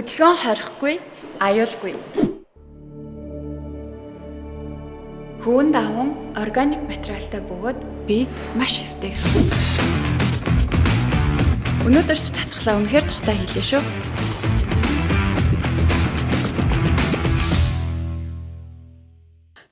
Хөдөлгөөн хорихгүй, аюулгүй. Хөвөн даван органик материалтай бөгөөд биед маш эвтэйхэн. Өнөөдөр ч тасгалаа үнэхээр тухтай хийлээ шүү.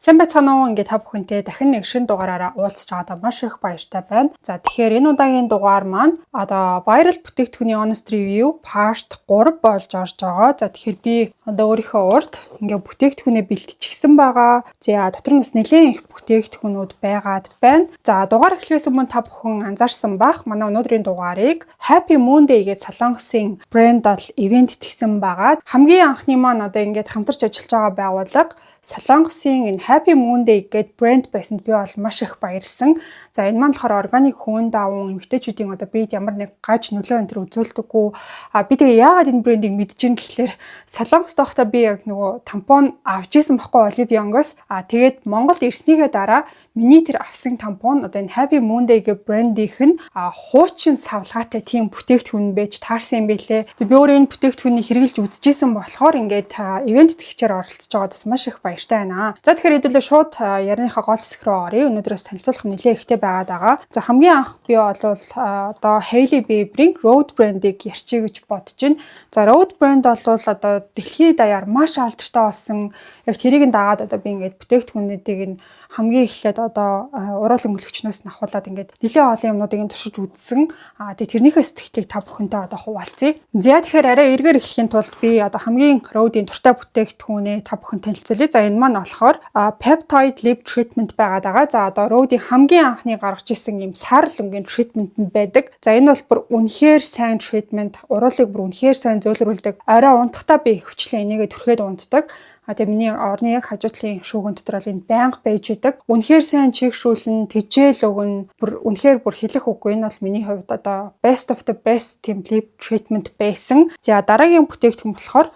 Сайн байцгаана уу? Ингээд та бүхэнтэй дахин нэг шинэ дугаараараа уулзч байгаадаа маш их баяртай байна. За, тэгэхээр энэ удаагийн дугаар маань одоо viral бүтээгдэхүүний honest review part 3 болж орж байгаа. За, тэгэхээр би одоо өөрийнхөө урд ингээд бүтээгдэхүүнээ бэлтчихсэн байгаа. За, дотор нь бас нэлээд их бүтээгдэхүүнүүд байгаад байна. За, дугаар эхлэхээс өмнө та бүхэн анзаарсан бах, манай өнөөдрийн дугаарыг Happy Moon Day гэж Солонгосын брэнд бол ивент тэгсэн байгаа. Хамгийн анхны маань одоо ингээд хамтарч ажиллаж байгаа байгууллага Солонгосын энэ Happy Moon Day гээд брэнд байсанд би бол маш их баярлсан. За, энэ маань болохоор органик хөвөн даван эмэгтэйчүүдийн одоо биед ямар нэг гаж нөлөө энэ төр үзүүлдэггүй. А би тэгээ яагаад энэ брендийг мэдэж гин гэхлээр Солонгост байхдаа би яг нөгөө тампон авч исэн байхгүй, Olive Young-оос. А тэгээд Монголд ирснийхээ дараа миний тэр авсан тампон одоо энэ Happy Moon Day гэх брендийнх нь хуучин савлгаатай тийм бүтээгдэхүүн байж таарсан юм билээ. Тэг би өөрөө энэ бүтээгдэхүүнийг хэрэглэж үзчихсэн болохоор ингээд ивент тэгчээр оролцож байгаад бас маш их баяртай байна. За, тэгэхээр хэдүүлээ шууд ярианыхаа гол хэсэг рүү оръё. Өнөөдрөөс танилцуулах нэлээд ихтэй байгаад байгаа. За, хамгийн анх би бол одоо Hailey Bieber-ийн Rhode brand-ыг ярьчих гэж бодож байна. За, Rhode brand бол одоо дэлхийд даяар маш алдартай болсон. Яг тэрийг нь дагаад одоо би ингээд бүтээгдэхүүнүүдийг нь хамгийн эхлээд одоо уруулан өнгөлөгчнөөс нь авахуулаад ингээд нэлээд олон юмнуудыг нь туршиж үзсэн. Аа, тэгээ тэрнийхээ сэтгэлийг та бүхэнтэй одоо хуваалцъя. За, тэгэхээр арай эргээр эхлэхийн тулд би одоо хамгийн Rhode-ийн дуртай бүтээгдэхүүнээ та бүхэн танилцуулъя. За, энэ маань болохоор peptide lip treatment байгаад байгаа. За, одоо Rhode-ийн хамгийн анхны гаргаж исэн юм сарл өнгийн treatment нь байдаг. За, энэ бол бүр үнэхээр сайн treatment, уруулыг бүр үнэхээр сайн зөөлрүүлдэг. Орой унтахтаа би ихэвчлэн энийгээ түрхээд унтдаг. А тэгээ миний орны яг хажуу талын шүүгэн дотор бол энэ байнга байж идэг. Үнэхээр сайн чийгшүүлнэ, тэжээл өгнө. Бүр үнэхээр бүр хэлэх үггүй, энэ бол миний хувьд одоо best of the best тийм lip treatment байсан. За, дараагийн бүтээгдэхүүн болохоор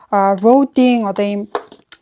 Rhode-ийн одоо ийм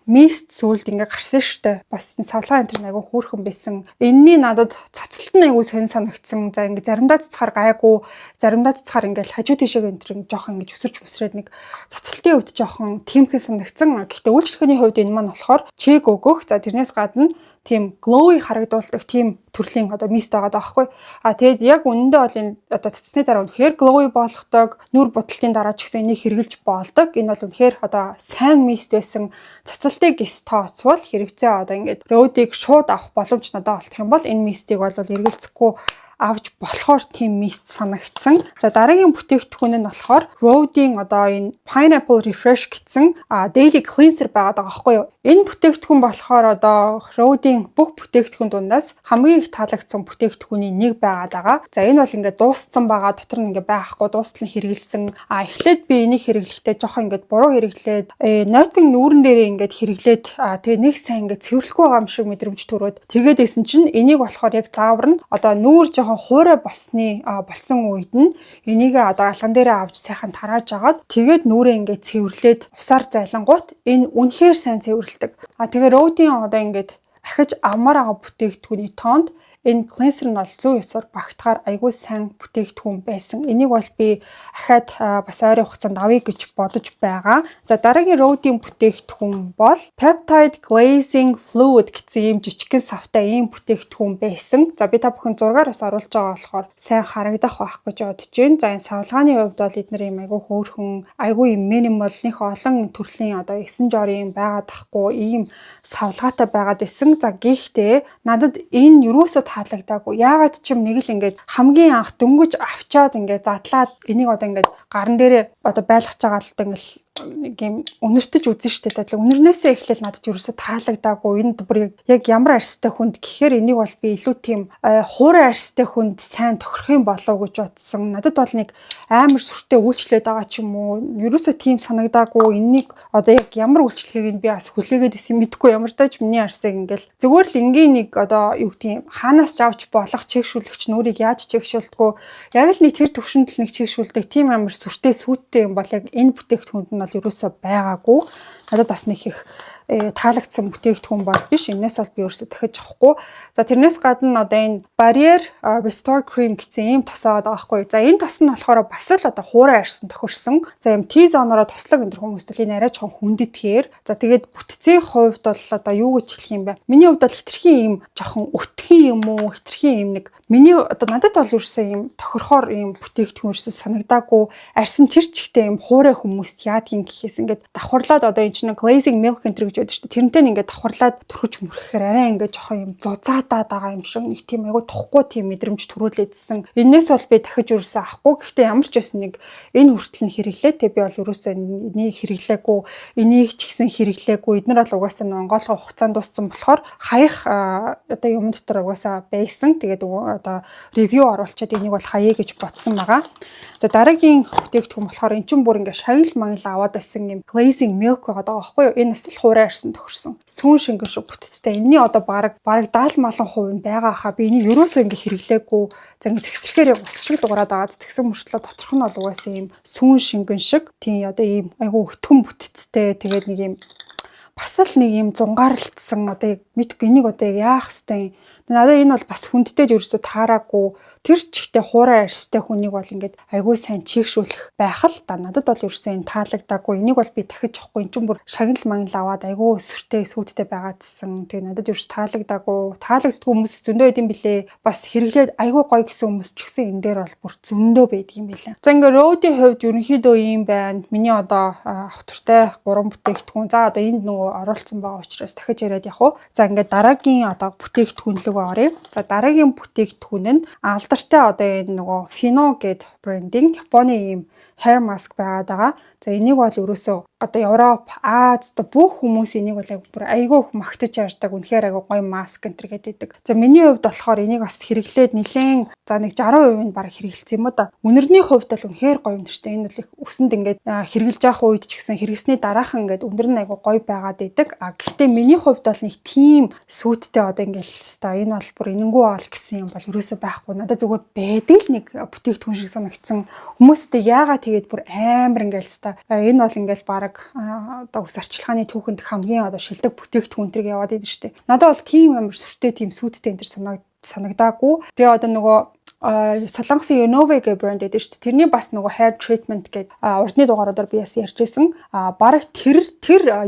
mist сүүлд ингээ гарсан штэ. Бас энэ савлгаа энэ төр айгу хөөрхөн байсан. Энэний надад цацалт нь айгу сонь санагдсан. За, ингээ заримдаа цацхаар гайгүй, заримдаа цацхаар ингээл хажуу тийшээ энэ төр жоохон ингээ өсөрч мөсрээд нэг цацалтын хувьд жоохон тиймхэн санагдсан. Гэхдээ үйлчлэгээний хувьд энэ маань болохоор чиг өгөх. За, тэрнээс гадна тийм glowy харагдуулдаг тийм төрлийн одоо mist байгаа даахгүй. А тэгээд яг үнэндээ бол энэ одоо цацсны дараа үнэхээр glowy болгодог, нүүр будалтын дараа ч гэсэн энийг хэрэглэж болдог. Энэ бол үнэхээр одоо сайн mist байсан. Цацалтыг эс тооцвол хэрэгцээ одоо ингээд Rhode-ыг шууд авах боломж надад олдох юм бол энэ mist-ийг бол эргэлзэхгүй авч болохоор тийм mist санагдсан. За, дараагийн бүтээгдэхүүн нь болохоор Rhode-ийн одоо энэ Pineapple Refresh гэсэн daily cleanser байгаад байгаа байхгүй юу? Энэ бүтээгдэхүүн болохоор одоо Rhode-ийн бүх бүтээгдэхүүн дундаас хамгийн их таалагдсан бүтээгдэхүүний нэг байгаад байгаа. За, энэ бол ингээд дууссан байгаа, дотор нь ингээд байхгүй, дуустал нь хэрэгэлсэн. А эхлээд би энийг хэрэглэхдээ жоохон ингээд буруу хэрэглээд нойтон нүүрэн дээрээ ингээд хэрэглээд, тэгээ нэг сайн ингээд цэвэрлэхгүй байгаа юм шиг мэдрэмж төрөөд тэгээд байсан чинь энийг болохоор яг заавар нь одоо нүүр жоохон хуурай болсон үед нь энийг одоо алган дээрээ авч сайхан тарааж агаад тэгээд нүүрээ ингээд цэвэрлээд усаар зайлангуут энэ үнэхээр сайн цэвэрлэдэг. А тэгээ Rhode-ийн одоо ингээд ахиж авмаар байгаа бүтээгдэхүүний тоонд энэ cleanser нь бол зөн ёсоор багтахаар айгүй сайн бүтээгдэхүүн байсан. Энийг бол би ахаад бас ойрын хугацаанд авъя гэж бодож байгаа. За, дараагийн Rhode-ийн бүтээгдэхүүн бол Peptide Glazing Fluid гэсэн ийм жижигхэн савтай ийм бүтээгдэхүүн байсан. За, би та бүхэн зургаар бас оруулж байгаа болохоор сайн харагдах байх гэж бодож байна. За, энэ савлгааны хувьд бол эднэр ийм айгүй хөөрхөн, айгүй юм minimal, нэг олон төрлийн одоо 9 жорын байгаад тахгүй ийм савлгаатай байгаад байсан. За, гэхдээ надад энэ юусоо таалагдаагүй. Яагаад ч юм нэг л ингээд хамгийн анх дөнгөж авчаад ингээд задлаад энийг одоо ингээд гаран дээрээ одоо байлгаж байгаа л одоо ингээд нэг юм үнэртэж үзэн штэ тадлаа. Үнэрнээсээ эхлээл надад ерөөсө таалагдаагүй. Энэ бүр яг ямар арьстай хүнд гэхээр энийг бол би илүү тийм хуурай арьстай хүнд сайн тохирох юм болов гэж бодсон. Надад бол нэг амар сүртэй үйлчлээд байгаа ч юм уу. Ерөөсө тийм санагдаагүй. Энийг одоо яг ямар үйлчлэгийг нь би бас хүлээгээд исэн мэдэхгүй, ямар тач миний арьсыг ингээл зүгээр л энгийн нэг одоо юу гэдгийг хаанаас ч авч болох чийгшүүлэгч нүрийг яаж чийгшүүлдэггүй, яг л нэг тэр төвшөнд л нэг чийгшүүлдэг тийм амар сүртэй сүйттэй юм бол яг энэ бүтээгдэхүүнд нь бол ерөөсөө байгаагүй. Надад бас нэг их таалагдсан бүтээгдэхүүн бол биш. Энээс бол би ерөөсөө дахиж авахгүй. За, тэрнээс гадна одоо энэ Barrier Restore Cream гэсэн ийм тос байгаа байхгүй. За, энэ тос нь болохоор бас л одоо хуурай арьсан тохирсон. За, ийм T-zone-ороо тослог энэ хүмүүст л энэ арай жоохон хүндэтгээр. За, тэгээд бүтцийн хувьд бол одоо юу гэж хэлэх юм бэ? Миний хувьд бол хэтэрхий ийм жоохон өтгөн юм уу? Хэтэрхий ийм нэг миний одоо надад бол ерөөсөө ийм тохирохоор ийм бүтээгдэхүүн ерөөсөө санагдаагүй. Арьсан тэр чигтээ ийм хуурай хүмүүст яадгийн гэхээс ингээд давхарлаад одоо энэ чинь glazing milk энэ гэж байдаг шүү дээ. Тэрнтэй ингээд давхарлаад түрхэж мөрөхээр арай ингээд жоохон юм зузаадаад байгаа юм шиг нэг тийм айгу тухгүй тийм мэдрэмж төрүүлээдсэн. Энээс бол би дахиж ерөөсөө авахгүй. Гэхдээ ямар ч байсан нэг энэ хүртэл нь хэрэглээ. Тэг би бол ерөөсөө энийг хэрэглээгүй, энийг ч гэсэн хэрэглээгүй. Эднэр бол угаасаа онгойлгоо хугацаанд дууссан болохоор хаях одоо юм дотор угаасаа байсан. Тэгээд одоо review оруулчаад энийг бол хаяа гэж бодсон байгаа. За, дараагийн бүтээгдэхүүн болохоор эн чинь бүр ингээ шагнал маягл аваад байсан юм glazing milk байгаа даа байхгүй юу? Энэ бас л хуурай арьсан тохирсон. Сүүн шингэн шиг бүтцтэй. Энийний одоо бараг 70 малан хувь нь байгаа хаа. Би энийг ерөөсөө ингээ хэрэглээгүй. За, ингээ сэгсрэхээр яг ус шиг дугаараад байгаа. Тэгсэн мөртлөө доторх нь бол угаасаа ийм сүүн шингэн шиг тийм одоо ийм айгу өтгөн бүтцтэй, тэгээд нэг ийм бас л нэг юм зунгаарлцсан, одоо яг мэдгүй, энийг одоо яг яах хэвтэй. Надад энэ бол бас хүндтэй ерөөсөө таараагүй. Тэр чигтээ хуурай арьстай хүнийг бол ингээд айгүй сайн чийгшүүлэх байх л да. Надад бол ерөөсөө энэ таалагдаагүй. Энийг бол би дахиж авахгүй. Энд чинь бүр шагнал магнал аваад айгүй өсвөртэй сүйдтэй байгаадсэн. Тэгээ надад ерөөс таалагдаагүй. Таалагддаггүй хүмүүс зөндөө байд юм билээ. Бас хэрэглээд айгүй гоё гэсэн хүмүүс ч гэсэн энэ дээр бол бүр зөндөө байдаг юм билээ. За, ингээд Rhode-ийн хувьд ерөнхийдөө ийм байна. Миний одоо авах тууртай гурван бүтээгдэхүүн. За, одоо энд нөгөө оруулсан байгаа учраас дахиж яриад явах уу. За, ингээд дараагийн одоо бүтээгдэхүүн рүү оръё. За, дараагийн бүтээгдэхүүн нь алдартай одоо энэ нөгөө Fino гэд брендинг Японы ийм hair mask байгаад байгаа. За, энийг бол ерөөсөө одоо Европ, Ази одоо бүх хүмүүс энийг бол бүр айгүй их магтаж ярьдаг. Үнэхээр айгүй гоё маск энэ төр гэдэг. За, миний хувьд болохоор энийг бас хэрэглээд нэлээн, за, нэг 60% нь баг хэрэгэлсэн юм уу да. Үнэрний хувьд бол үнэхээр гоё үнэртэй. Энэ бол их үсэнд ингээд хэрэглэж явах үед ч гэсэн хэрэгсний дараахан ингээд үнэр нь айгүй гоё байгаад идэг. А гэхдээ миний хувьд бол нэг тийм сүйдтэй одоо ингээд л энэ бол бүр энэнгүү ол гэсэн юм бол ерөөсөө байхгүй. Надад зүгээр байдаг л нэг бүтээгдэхүүн шиг санагдсан. Хүмүүстэй яагаад тэгээд бүр амар ингээд л энэ бол ингээд баг одоо ус арчилгааны түүхэнд хамгийн одоо шилдэг бүтээгдэхүүн тэрэг яваад идэв штэ. Надад бол тийм амар сүртэй, тийм сүйдтэй энэ төр санагдаагүй. Тэгээ одоо нөгөө Солонгосын Yonowe гэх брэнд байдаг шүү дээ. Тэрний бас нөгөө hair treatment гэдэг урдны дугааруудаар би бас ярьж байсан. А бараг тэр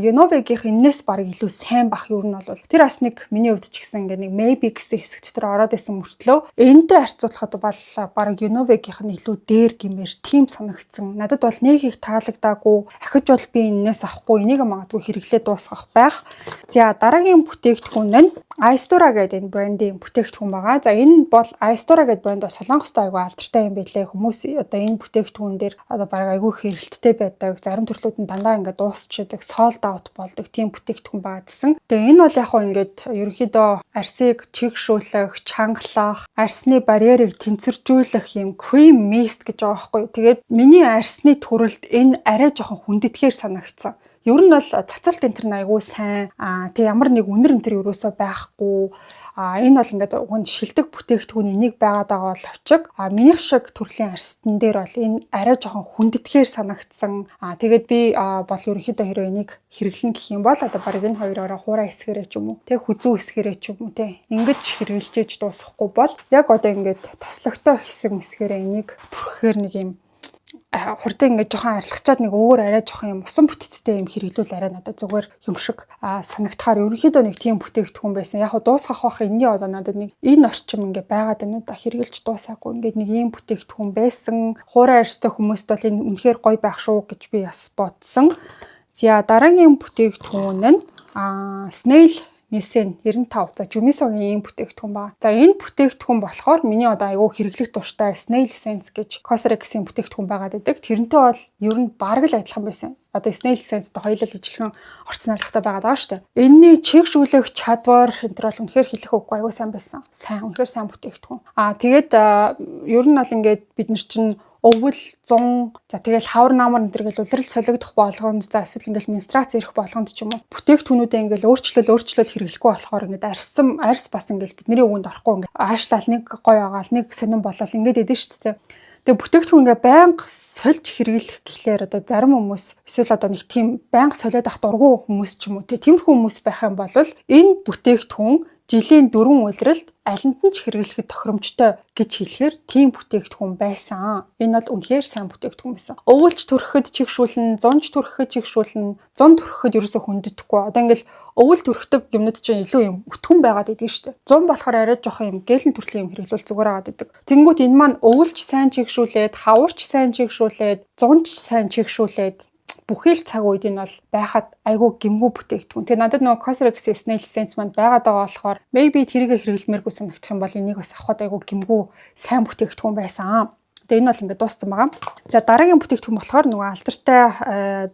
Yonowe-гийнх энэс бараг илүү сайн бах юу нь бол. Тэр бас нэг миний хувьд ч гэсэн ингээ нэг maybe гэсэн хэсэг дотор ороод исэн мөртлөө энэтэй харьцуулахад бол бараг Yonowe-гийнх нь илүү дээр гэмээр тийм санагдсан. Надад бол нэг их таалагдаагүй. Ахиж бол би энэс авахгүй. Энийг магадгүй хэрэглээ дуусгах байх. За, дараагийн бүтээгдэхүүн нь Aestura гэдэг энэ брендийн бүтээгдэхүүн байгаа. За, энэ бол Aestura гэдэг брэнд бас Солонгостой айгүй алдартай юм билээ. Хүмүүс одоо энэ бүтээгдэхүүн дээр одоо бараг айгүй хэрэлттэй байдаг. Зарим төрлүүд нь дандаа ингээд дуусчихдээ, sold out болдог тийм бүтээгдэхүүн байгаа гэсэн. Тэгээ энэ бол яг хөө ингээд ерөнхийдөө арьсыг чигшүүлэх, чангалах, арьсны барьерыг тэнцвэржүүлэх юм cream mist гэж байгаа байхгүй юу. Тэгээд миний арьсны төрөлд энэ арай жоохон хүндэтгэхээр санагдсан. Ер нь бол цацалт энэ төр айгүй сайн. Аа, тэг ямар нэг үнэр энэ төр ерөөсөө байхгүй. Аа, энэ бол ингээд уг нь шилдэг бүтээгдэхүүн энийг байгаад байгаа боловч а минийх шиг төрлийн арьстан дээр бол энэ арай жоохон хүндэтгээр санагдсан. Аа, тэгээд би бол ерөнхийдөө хэрвээ энийг хэрэглэн гэх юм бол одоо бараг энэ хоёроор хуурай хэсгэрээ ч юм уу, тэг хүзүү хэсгэрээ ч юм уу, тэг ингэж хэрэглэжээж дуусгахгүй бол яг одоо ингээд тослогтой хэсэг мэсгэрээ энийг түрхэхээр нэг юм хурдан ингээд жоохон арилгачаад нэг өөр арай жоохон юм усан бүтцтэй юм хэрэглүүл арай надад зүгээр юм шиг санагдахаар ерөнхийдөө нэг тийм бүтээгдэхүүн байсан. Яг хуу дуусгах бах энэний одоо надад нэг энэ орчим ингээд байгаад байна уу да, хэрэглэж дуусаагүй ингээд нэг ийм бүтээгдэхүүн байсан. Хуурай арьстай хүмүүст бол энэ үнэхээр гоё байх шүү гэж би бас бодсон. За, дараагийн бүтээгдэхүүн нь Snail Mucin 95. За, Jumiso-гийн ийм бүтээгдэхүүн байна. За, энэ бүтээгдэхүүн болохоор миний одоо айгүй хэрэглэх дуртай Snail Essence гэж Cosrx-ийн бүтээгдэхүүн байгаад байдаг. Тэрнтэй бол ер нь бараг л адилхан байсан. Одоо Snail Essence-тэй хоёулаа ижилхэн орцсон арилгатай байгаад байгаа шүү дээ. Энэний чийгшүүлэх чадвар энэ төр бол үнэхээр хэлэх үггүй айгүй сайн байсан. Сайн, үнэхээр сайн бүтээгдэхүүн. Аа, тэгээд ер нь бол ингээд бид нар чинь өвөл, зун, за, тэгэл хавар наамар энэ төр гэл улирал солигдох болгонд, за, эсвэл ингээл менстрац ирэх болгонд ч юм уу, бүтээгдэхүүнүүдээ ингээл өөрчлөл өөрчлөл хэрэглэхгүй болохоор ингээд арьсан арьс бас ингээл бидний өгөнд орохгүй, ингээд аашлал нэг гоё агаал, нэг сонин болол ингээд идэн шүү дээ. Тэгээ бүтээгдэхүүн ингээ байнга сольж хэрэглэх гэхлээр одоо зарим хүмүүс эсвэл одоо нэг тийм байнга солиод авах дургүй хүмүүс ч юм уу, тиймэрхүү хүмүүс байх юм бол энэ бүтээгдэхүүн жилийн дөрвөн улиралд алинд нь ч хэрэглэхэд тохиромжтой гэж хэлэхээр тийм бүтээгдэхүүн байсан. Энэ бол үнэхээр сайн бүтээгдэхүүн байсан. Өвөлч түрхэхэд чийгшүүлнэ, зунж түрхэхэд чийгшүүлнэ, зун түрхэхэд ерөөсө хүндэтгэхгүй. Одоо ингээл өвөл түрхдэг юмнууд чинь илүү юм өтгөн байгаад байдаг шүү дээ. Зун болохоор арай жоохон юм гэлэн төрлийн юм хэрэглүүл зүгээр байгаад байдаг. Тэнгүүт энэ маань өвөлч сайн чийгшүүлээд, хаварч сайн чийгшүүлээд, зунч сайн чийгшүүлээд, бүхий л цаг үед энэ бол байхад айгүй гэмгүй бүтээгдэхүүн. Тэгээ надад нөгөө Cosrx Snail Essence маань байгаад байгаа болохоор maybe тэрийгэ хэрэглэмээргүй санагдах юм бол энийг бас авахад айгүй гэмгүй сайн бүтээгдэхүүн байсан. Тэгээ энэ бол ингээд дууссан байгаа. За, дараагийн бүтээгдэхүүн болохоор нөгөө алдартай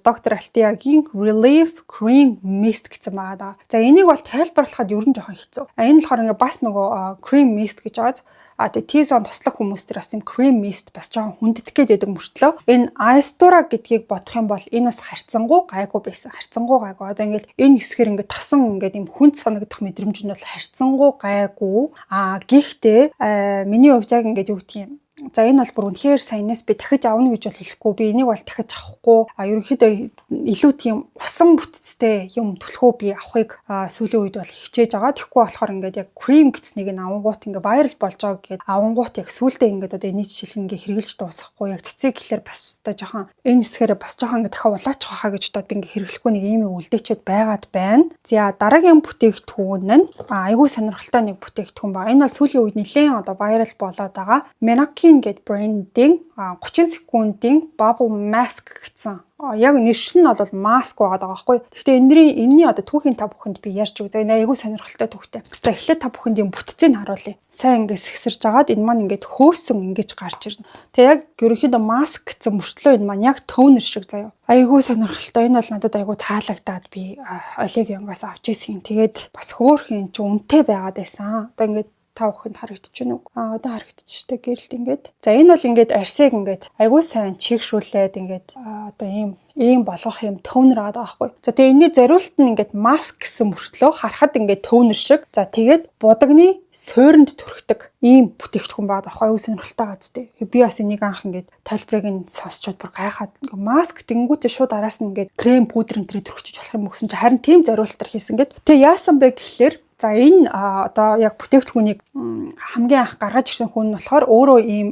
Доктор Althea-гийн Relief Cream Mist гэсэн байгаа даа. За, энийг бол тайлбарлахад ер нь жоохон хэцүү. А энэ болохоор ингээд бас нөгөө cream mist гэж байгаа. А тэгээ T-zone тослог хүмүүс төр бас юм cream mist бас жоохон хүндэтгэх гээд байдаг мөртлөө энэ Aestura гэдгийг бодох юм бол энэ бас харьцангуй гайгүй байсан. Харьцангуй гайгүй. Одоо ингээд энэ хэсгээр ингээд тосон ингээд юм хүнд санагдах мэдрэмж нь бол харьцангуй гайгүй. А гэхдээ миний хувьд яг ингээд юу гэдгийг юм. За, энэ бол бүр үнэхээр саянаас би дахиж авна гэж бол хэлэхгүй. Би энийг бол дахиж авахгүй. А ерөнхийдөө илүү тийм усан бүтцтэй юм түлхүү би авахыг сүүлийн үед бол хичээж байгаа. Тэгэхгүй болохоор ингээд яг cream гэснийг нь авангуут ингээд viral болж байгаа гээд авангуут яг сүүлдээ ингээд одоо энэний жишээлх ингээд хэрэглэж дуусгахгүй, яг цэцэг гэхлээр бас одоо жоохон энэ хэсгээрээ бас жоохон ингээд дахиад улаачих байхаа гэж бодоод би ингээд хэрэглэхгүй нэг юм үлдээчээд байгаад байна. За, дараагийн бүтээгдэхүүн нь айгүй сонирхолтой нэг бүтээгдэхүүн ба. Энэ бол сүүлийн үед нэлээд одоо viral болоод байгаа. Menokin гээд брендийн 30 секундын bubble mask гэсэн, яг нэршил нь бол маск байгаа даа байхгүй. Гэхдээ энэний одоо түүхийн та бүхэнд би ярьж өг. За, энэ айгүй сонирхолтой түүхтэй. За, эхлээд та бүхэнд юм бүтцийг харуулъя. Сайн ингэ сэгсэрж агаад энэ маань ингээд хөөсөн ингэж гарч ирнэ. Тэгээ яг ерөнхийдөө маск гэсэн мөртлөө энэ маань яг toner шиг заяа. Айгүй сонирхолтой. Энэ бол надад айгүй таалагдаад би Olive Young-аас авч ирсэн. Тэгээд бас хөөрхөн чи үнэтэй байгаад байсан. Одоо ингээд та бүхэнд харагдаж байна уу? А одоо харагдчих штэ, гэрэлт ингээд. За, энэ бол ингээд арсыг ингээд айгүй сайн чийгшүүлээд ингээд одоо ийм ийм болгох юм toner байгаа байхгүй. За, тэгээ энэний зориулт нь ингээд маск гэсэн мөртлөө харахад ингээд toner шиг. За, тэгээд будагны суурьнд түрхдэг ийм бүтээгдэхүүн байгаа байхгүй, айгүй сонирхолтой байгаа зү. Би бас энийг анх ингээд тайлбарыг нь сонсчод бүр гайхаад, ингээд маск тэнгүүтээ шууд араас нь ингээд крем, пудр энэ төрийг түрхчихэж болох юм гэсэн чи харин тийм зориултаар хийсэн гэд. Тэгээ яасан бэ гэхлээр, за, энэ одоо яг бүтээгдэхүүнийг хамгийн анх гаргаж ирсэн хүн нь болохоор өөрөө ийм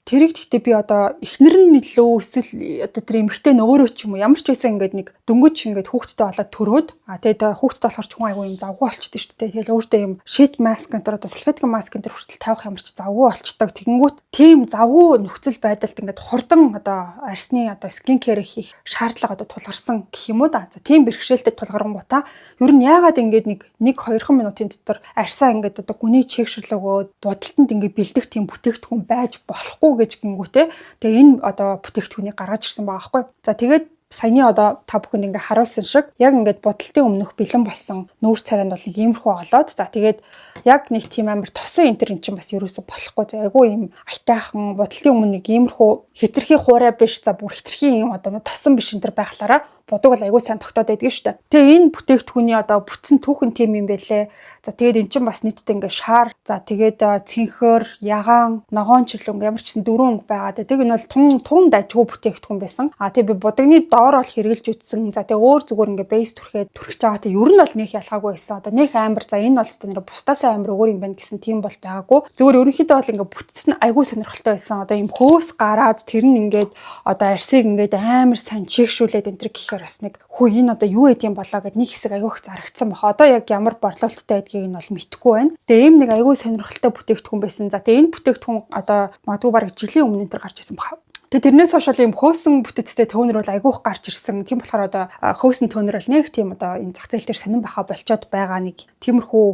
тэрийг гэхдээ би одоо эхнэр нь илүү эсвэл одоо тэр эмэгтэй нь өөрөө ч юм уу, ямар ч байсан ингээд нэг дөнгөж ингээд хүүхэдтэй болоод төрөөд, тэгээд хүүхэдтэй болохоор ч хүн айгүй юм завгүй болчихдээ шүү дээ. Тэгэл өөртөө юм sheet mask энэ одоо салфетка маск энэ хүртэл тавих ямар ч завгүй болчдөг. Тэгэнгүүт тийм завгүй нөхцөл байдалд ингээд хурдан одоо арсны одоо skin care хийх шаардлага одоо тулгарсан гэх юм уу да. За, тийм бэрхшээлтэй тулгарангуутаа ер нь яагаад ингээд нэг нэг 2 минутын дотор арьсаа ингээд одоо гүний чийгшрэл өгөөд будалтанд ингээд бэлдэх тийм бүтээгдэхүүн байж болохгүй гэж гингүүтээ тэгээ энэ одоо бүтээгдэхүүнийг гаргаж ирсэн байгаа байхгүй. За, тэгээд саяны одоо та бүхэнд ингээ харуулсан шиг яг ингээд будалтын өмнөх бэлэн болсон нүүр царайнд бол нэг иймэрхүү олоод, за, тэгээд яг нэг тийм амар тосон энэ төр эн чинь бас ерөөсө болохгүй. За, айгүй юм аятайхан будалтын өмнө нэг иймэрхүү хэтэрхий хуурай биш, за, бүр хэтэрхий юм одоо тосон биш энэ төр байхлаараа будаг бол айгүй сайн тогтоод байдаг шүү дээ. Тэгээ энэ бүтээгдэхүүний одоо бүтсэн түүхэн тийм юм байлээ. За, тэгээд эн чинь бас нийтдээ ингээ шар, за, тэгээд цэнхэр, ягаан, ногоон чиглэн ямар ч гэсэн дөрвөн өнгө байгаа. Тэгээд энэ бол тун тун дажгүй бүтээгдэхүүн байсан. А тэгээ би будагны доор бол хэрэглэж үзсэн. За, тэгээ өөр зүгээр ингээ base түрхээд түрхэж байгаа. Тэгээ ер нь бол нэх ялгаагүй байсан. Одоо нэх амар, за, энэ бол өстө нэр бусдаас амар өөр юм байна гэсэн тийм бол байгаагүй. Зүгээр ерөнхийдөө бол ингээ бүтцэн айгүй сонирхолтой байсан. Одоо юм хөөс гараад тэр нь ингээд одоо арсыг ингээд амар сайн чийгшүүлээд энэ төр гэхээр бас нэг хүү энэ одоо юу гэдэм болоо гэд нэг хэсэг айгүй их зарагдсан баг. Одоо яг ямар борлуулалттай байдгийг нь бол мэдэхгүй байна. Тэгээ ийм нэг айгүй сонирхолтой бүтээгдэхүүн байсан. За, тэгээ энэ бүтээгдэхүүн одоо магадгүй бараг жилийн өмнө энэ төр гарч ирсэн баг. Тэгээ тэрнээс хойш бол ийм хөөсөн бүтэцтэй toner бол айгүйх гарч ирсэн. Тийм болохоор одоо хөөсөн toner бол нэг тийм одоо энэ зах зээл дээр сонирн байхаа болцоод байгаа нэг тиймэрхүү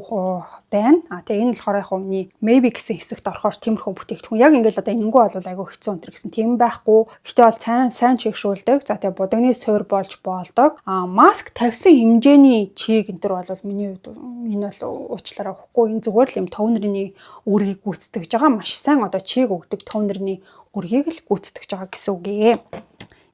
байна. А тэгээ энэ болохоор яг өмнө maybe гэсэн хэсэгт орохоор тиймэрхүү бүтээгдэхүүн яг ингээл одоо энэнгүү бол айгүй хэцүү өнтер гэсэн тийм байхгүй. Гэхдээ бол сайн сайн чийгшүүлдэг. За, тэгээ будагны суур болж болдог. А маск тавьсан хэмжээний чиг энэ төр бол миний хувьд энэ бол уучлаарай, өгөхгүй. Энэ зүгээр л юм toner ны үүргийг гүйцэтгэж байгаа. Маш сайн одоо чиг өгдөг toner ны үүргийг л гүйцэтгэж байгаа гэсэн үг ээ.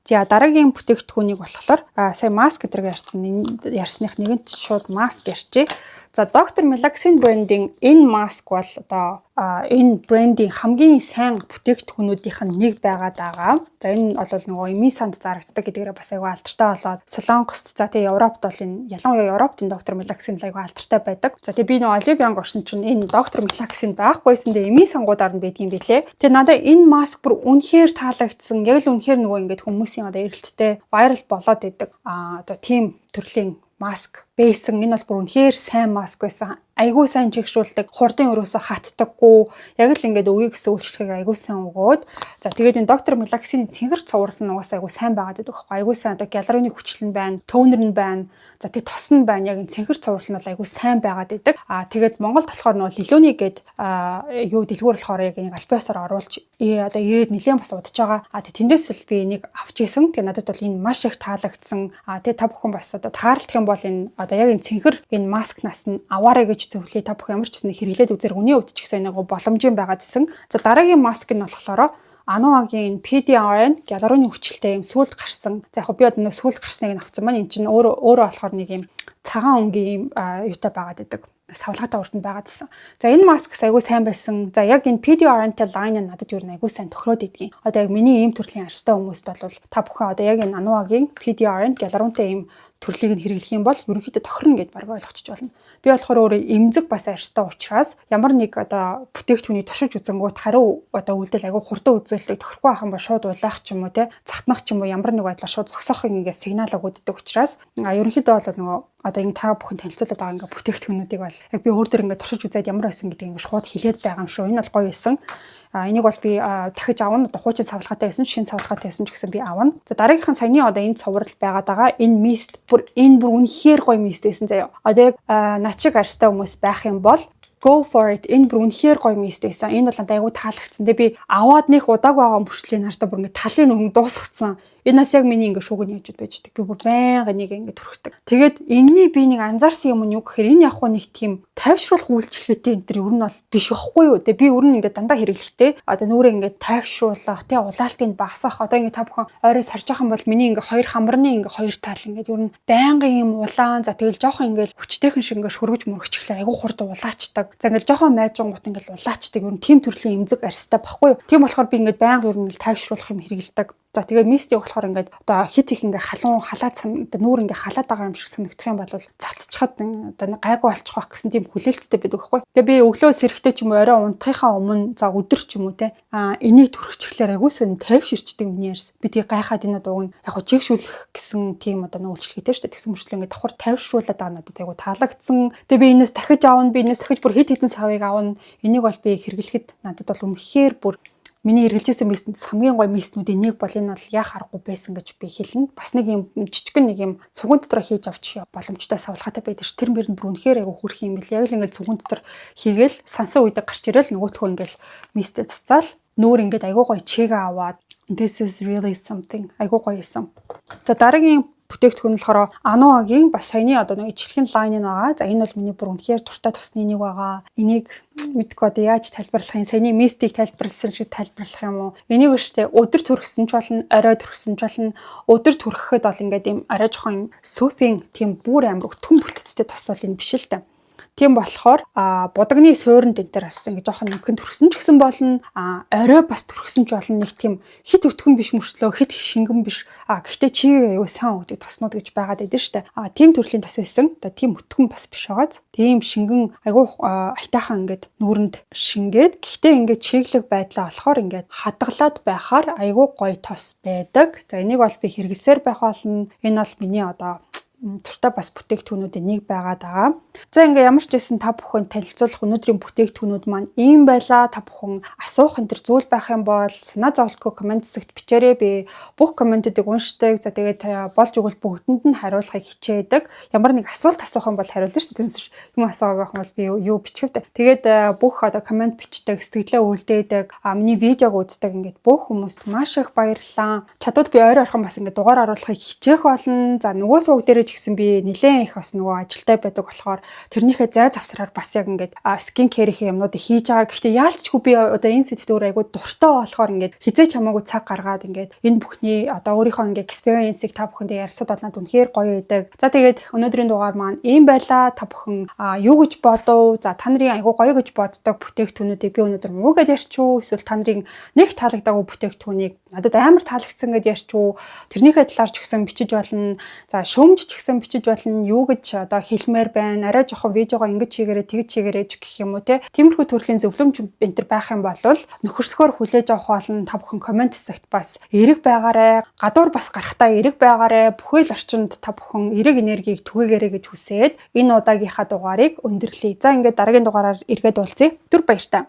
За, дараагийн бүтээгдэхүүнийг болохоор сая маск гэдэргээ ярьсан, ярьсных нэгэнт шууд маск ярьчих. За, Доктор Melaxin брендийн энэ маск бол одоо энэ брендийн хамгийн сайн бүтээгдэхүүнүүдийнх нь нэг байгаад байгаа. За, энэ бол нөгөө эмийн санд зарагддаг гэдгээрээ бас айгүй алдартай болоод Солонгост, за тэгээ Европт бол энэ, ялангуяа Европт энэ Доктор Melaxin айгүй алдартай байдаг. За, тэгээ би нөгөө Olive Young орсон чинь энэ Доктор Melaxin байхгүйсэн. Тэгээ эмийн сангуудаар нь байдаг юм билээ. Тэгээ надад энэ маск бүр үнэхээр таалагдсан. Яг л үнэхээр нөгөө ингээд хүмүүсийн одоо эрэлттэй viral болоод идэг. Одоо тийм төрлийн маск байсан. Энэ бол бүр үнэхээр сайн маск байсан. Айгүй сайн чигшүүлдэг, хурдын өрөөсөө хатдаггүй. Яг л ингээд өгье гэсэн үйлчлэгийг айгүй сайн өгөөд. За, тэгээд энэ Доктор Melaxin-ы цэнгэр цуврал нь угаасаа айгүй сайн байгаад байдаг байхгүй. Айгүй сайн одоо гиалуроны хүчил нь байна, toner нь байна. За, тэгээд тос нь байна. Яг энэ цэнхэр цуврал нь бол айгүй сайн байгаад байдаг. Тэгээд Монголд болохоор нөгөө Лилони гээд юу дэлгүүр болохоор яг энийг аль биесаар оруулж одоо ирээд нэлээд бас удаж байгаа. Тэгээд тэндээс л би энийг авч исэн. Тэгээд надад бол энэ маш их таалагдсан. Тэгээд та бүхэн бас одоо таарлах юм бол энэ одоо яг энэ цэнхэр энэ маскнаас нь аваарай гэж зөвлөе. Та бүхэн ямар ч гэсэн хэрэглээд үзэр, үний хувьд ч гэсэн нэг боломжийн байгаад исэн. За, дараагийн маск нь болохоор Anua-гийн PDRN гиалуроны хүчилтэй юм сүүлд гарсан. За, яг би одоо нэг сүүлд гарсныг нь авсан маань. Энэ чинь өөрөө өөрөө болохоор нэг юм цагаан өнгийн юм юутай байгаад идэг, савлгаатай урд нь байгаад байсан. За, энэ маск айгүй сайн байсан. За, яг энэ PDRN-тэй line нь надад юу н айгүй сайн тохироод идэгин. Одоо яг миний ийм төрлийн арьстай хүмүүст бол та бүхэн одоо яг энэ Anua-гийн PDRN гиалуронтай ийм төрлийг нь хэрэглэх юм бол ерөнхийдөө тохирно гэд баг ойлгочих болно. Би болохоор өөрөө эмзэг бас арьстай учраас ямар нэг одоо бүтээгдэхүүнийг туршиж үзэнгүүт хариу одоо үйлдэл айгүй хурдан үзүүлдэг, тохирохгүй байх юм ба шууд улаах ч юм уу, те, захтнах ч юм уу, ямар нэг байдлаар шууд зогсоох ингээ сигнал өгөөддөг учраас ерөнхийдөө бол нөгөө одоо ингэ та бүхэн танилцуулаад байгаа ингээ бүтээгдэхүүнүүдийг бол яг би өөр дөр ингээ туршиж үзээд ямар байсан гэдгийг ингээ шууд хэлээд байгаа юм шүү. Энэ бол гоё байсан. Энийг бол би дахиж авна. Одоо хуучин савлгаатай байсан, шинэ савлгаатай байсан ч гэсэн би авна. За, дараагийнхан саяны одоо энэ цуврал байгаад байгаа. Энэ mist бүр, энэ бүр үнэхээр гоё mist байсан заяа. Одоо яг начиг арьстай хүмүүс байх юм бол go for it. Энэ бүр үнэхээр гоё mist байсан. Энэ бол надад айгүй таалагдсан. Тэгээ би аваад нэх удааг байгаа мөрчлөө наартаа бүр ингээ талын өмнө дуусгацсан. Энэ нас яг миний ингээ шүүгэн яжуд байж идэг. Би бүр байнга энийг ингээ түрхдэг. Тэгээд энэний би нэг анзаарсан юм нь юу гэхээр энэ яг нэг тийм тайвшруулах үйлчилгээтэй энэ төр ер нь бол биш байхгүй юу. Тэгээ би ер нь ингээ дандаа хэрэглэхдээ одоо нүрээ ингээ тайвшруулах, тэ, улаалтыг багасгах, одоо ингээ та бүхэн ойроос харж байгаа юм бол миний ингээ хоёр хамарны ингээ хоёр тал ингээ ер нь байнгын юм улаан, за тэгэл жоохон ингээ хүчтэйхэн шиг ингээ шүргэж мөргөчихлөөр айгүй хурд улаачдаг. За, ингээ жоохон майжингууд ингээ улаачдаг. Ер нь тийм төрлийн эмзэг арьстай байхгүй юу. Тийм болохоор би ингээ байнга ер нь тайвшруулах юм хэрэглэдэг. За, тэгээд mist ийг болохоор ингээд одоо хит их ингээ халуун халаад, одоо нүүр ингээ халаад байгаа юм шиг санагдах юм бол цацчихад одоо гайгүй болчих واخ гэсэн тийм хүлээлттэй байдаг байхгүй. Тэгээ би өглөө сэрэхтэй ч юм уу, орой унтахынхаа өмнө, за өдөр ч юм уу, те, энийг түрхчихлээр айгүй сонь тайвширчдэг миний арьс. Би тийг гайхаад энэ дууг нь яг чигшүүлэх гэсэн тийм одоо нэг үйлчлэгээтэй шүү дээ. Тэгсэн мөрчлөө ингээ давхар тайвшруулад байгаа надад айгүй таалагдсан. Тэгээ би энэс дахиж авна. Би энэс дахиж бүр хэд хэдэн савыг авна. Энийг бол би хэрэглэхэд надад бол үнэхээр бүр миний хэрэглэжсэн mist энд хамгийн гоё mist нүүдийн нэг бол энэ бол яах аргагүй байсан гэж би хэлнэ. Бас нэг юм жижигэн нэг юм цугун дотор хийж авч боломжтой савлгаатай байдаг ш. Тэр мөр нь бүр үнэхээр айгу хөөрхөн юм бэл. Яг л ингээл цугун дотор хийгээл сансан үедээ гарч ирэл нөгөөтхөө ингээл mist ээ цацаал нүүр ингээд айгу гоё чигээ аваад this is really something, айгу гоё юм. За, дараагийн бүтээгдэхүүн нь болохоор Anua-гийн бас саяны одоо нэг ижилхэн line нь байгаа. За, энэ бол миний бүр үнэхээр дуртай тусны нэг байгаа. Энийг мэдгүй одоо яаж тайлбарлах юм? Саяны mist ийг тайлбарласан шиг тайлбарлах юм уу? Энийг штэ өдөр түрхсэн ч болно, орой түрхсэн ч болно. Өдөр түрхэхэд бол ингээд юм арай жоохон soothing, тийм бүр амар өтгөн бүтцтэй тос бол энэ биш л та. Тийм болохоор будагны суурин дэн дээр бас ингэ жоохон нэмхэн түрхсэн ч гэсэн болно. Орой бас түрхсэн ч болно. Нэг тийм хит өтгөн биш мөртлөө хит шингэн биш. Гэхдээ чигээ аюу сайн өгдөг тоснууд гэж байгаад байдаг штэ. Тийм төрлийн тос байсан. Одоо тийм өтгөн бас биш байгааз. Тийм шингэн айгуу аятайхан ингээд нүүрэнд шингээд, гэхдээ ингээд чиглэг байдлаа болохоор ингээд хадгалаад байхаар айгуу гоё тос байдаг. За, энийг бол би хэрэглэсээр байх болно. Энэ бол миний одоо дуртай бас бүтээгдэхүүнүүдийн нэг байгаад байгаа. За, ингээ ямар ч байсан та бүхэн танилцуулах өнөөдрийн бүтээгдэхүүнүүд маань ийм байлаа. Та бүхэн асуух энэ төр зүйл байх юм бол санаа зовлтгүй comment хэсэгт бичээрэй. Би бүх comment үүдийг уншдаг. За, тэгээд болж өгвөл бүгдэнд нь хариулахыг хичээдэг. Ямар нэг асуулт асуух юм бол хариулна шүү дээ. Тэрнээс юм асуугааг юм бол би юу бичих вэ? Тэгээд бүх одоо comment бичдэг, сэтгэлээ үлдээдэг, миний видеог үздэг ингээд бүх хүмүүст маш их баярлалаа. Чадвал би ойр орхон бас ингээд дугаар оруулахыг хичээх болно. За, нөгөө суваг дээр ч гэсэн би нэлээд их бас нөгөө ажилтай байдаг болохоор тэрнийхээ зай завсраар бас яг ингээд skin care-ийн юмнуудыг хийж байгаа. Гэхдээ яалтчгүй би одоо энэ сэдвт өөр айгу дуртай болохоор ингээд хэзээ ч хамаагүй цаг гаргаад ингээд энэ бүхний одоо өөрийнхөө ингээд experience-ыг та бүхэндээ ярилцаад болоод үнэхээр гоё байдаг. За, тэгээд өнөөдрийн дугаар маань ийм байлаа. Та бүхэн юу гэж бодов? За, та нарын айгу гоё гэж боддог бүтээгдэхүүнүүдийг би өнөөдөр муу гэж ярьчих уу? Эсвэл та нарын нэг таалагдаагүй бүтээгдэхүүнийг надад амар таалагдсан гэж ярьчих уу? Тэрнийхээ талаар ч гэсэн бичиж болно. За, шүүмж ч гэсэн бичиж болно. Юу гэж одоо хэлмээр байна? Арай жоохон видеогоо ингэж хийгээрэй, тэгж хийгээрэй гэх юм уу, те. Тиймэрхүү төрлийн зөвлөмж энэ төр байх юм бол нөхөрсгөөр хүлээж авах болно. Та бүхэн comment хэсэгт бас эерэг байгаарай. Гадуур бас гарахтаа эерэг байгаарай. Бүхэл орчинд та бүхэн эерэг энергийг түгээгээрэй гэж хүсээд энэ удаагийнхаа дугаарыг өндөрлөе. За, ингээд дараагийн дугаараар эргээд уулзъя. Түр баяртай.